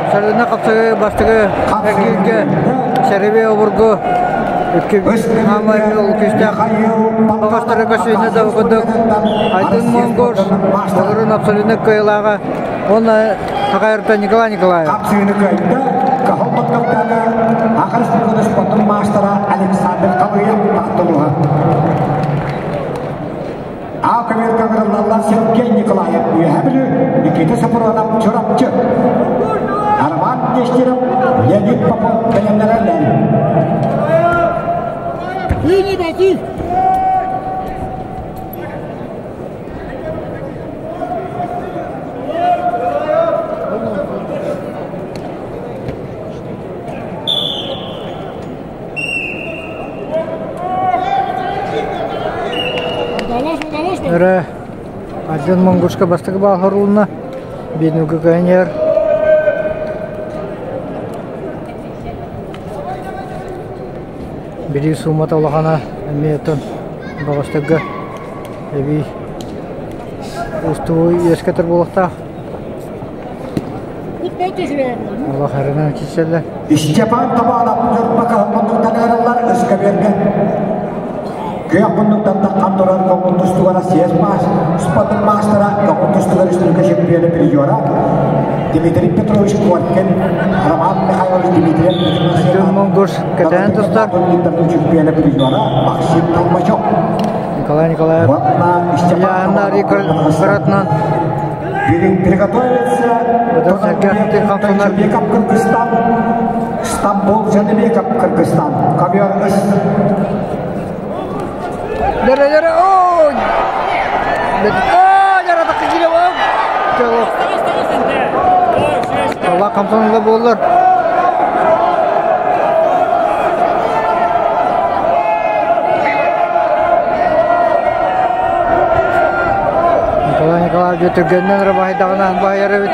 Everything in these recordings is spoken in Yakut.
Абсолютно хапсаҕай бастакы эргииргэ Сэрэбиэй обургу икки хаамай күүстээх баҕастары көсүүнэ да курдук Айдын Монгуш олорун абсолютно кыайыылааҕа уонна Хахайырта Николай Николаев. Хапсыыны кыайда Каһыл Баттахтааҕы Аха Республикатын спортун маастара Александр Халыев Таатталуһа. А көмөргө ыҥырыллаллар Сергей Николаев Үөһээ Бүлүү, Никита Сапронов Чурапчы, Роман Нестеров, Леонид Попов бэлэмнэнэллэр. Өрө Арден Монгушка бастакы баахырылынна. Биэнүгү көньер. Били суумата улахана эмиэ оттон баҕастарга эбии устуу үөскэтэр буолуохтаах. Олох эрэнэн киирсэллэр. Степан Табанов Ньурба кыһыл муннуктан ыҥырыллар ыскамыарга. Күөх муннуктан таххан турар көҥүл тустууга Россия спортун маастара, көҥүл тустууга республика чемпиона призера Дмитрий Петрович Коркин, Роман Михайлович Дмитриев Айдын Монгуш кэтээн тустар. чемпиона призера Максим Толмачев. Николай Николаев. Уонна Степан Яна Рикардынан Приготовиться Беков Кыргызстан, Стамбул Жаныбеков Кыргызстан. Ковер Дere дere ой! Ой, дere такы киле Allah kamsanında bollar. Николай Николаевич түргэннэн рабайдаҕына баайар эбит.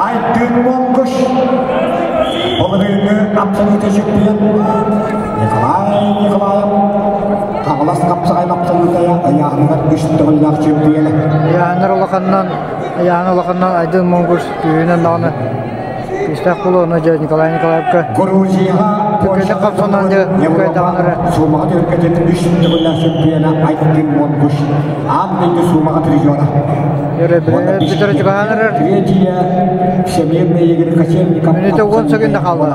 Айдын Монгуш Былырыыҥҥы абсолютно чемпион Николай Николаев Хаҥалас хапсаҕай абсолютая ыйааһыныгар үс төгүллээх чемпиона. Ыйааһыннар улаханынан, ыйааһын улаханынан Айдын Монгуш күүһүнэн даҕаны күүстээх буолуо, ону дьэ Николай Николаевка Грузияҕа түргэнник хапсанан дьэ кыайдаҕын эрэ. Суумаҕа түркэтин үс төгүллээх чемпиона Айдын Монгуш аан дойду суумаҕа призера. Бүтэрэ чугаһаан эрэр. Третье Всемирный Игорь Кочевников Мүнүүтэ 10 секунда хаалла.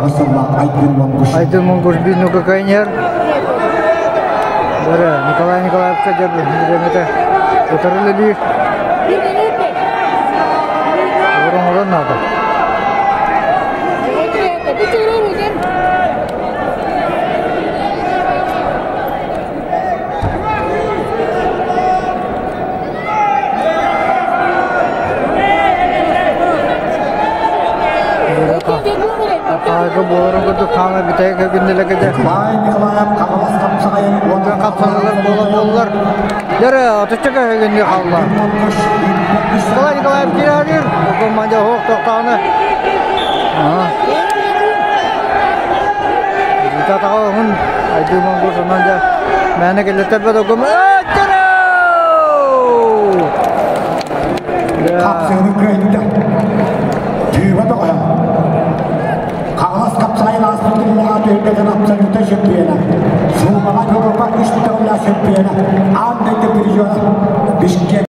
Айдын Монгуш. Айдын Монгуш биир нука кыайан Бары Николай Николаевка дьэ бириэмэтэ утары үлэлиир. Оҥорон наада. Хаайга буоларын курдук хаама бүтэйик күннэлэгэ Николай Николаев Хаҥалас хапсаҕайын уонна хапсаҕалар буола буоллар. Дьэрэ, отучча көһөгүннү хаалла. Николай Николаев киирэр, команда оһох тохтоҕуна. Татаҕа уһун айдыы монгур сонон дьэ мээнэ кэллэтэрбэт огум Хапсыгы кыайда. Тыыба тоҕойо. Хаҥалас хапсаҕайын ааспыт үлэҕэ түһүлгэтин абсолютно чемпиона. Суумаҕа Европа үс төгүллээх чемпиона. Аан дойду призера. Бишкек.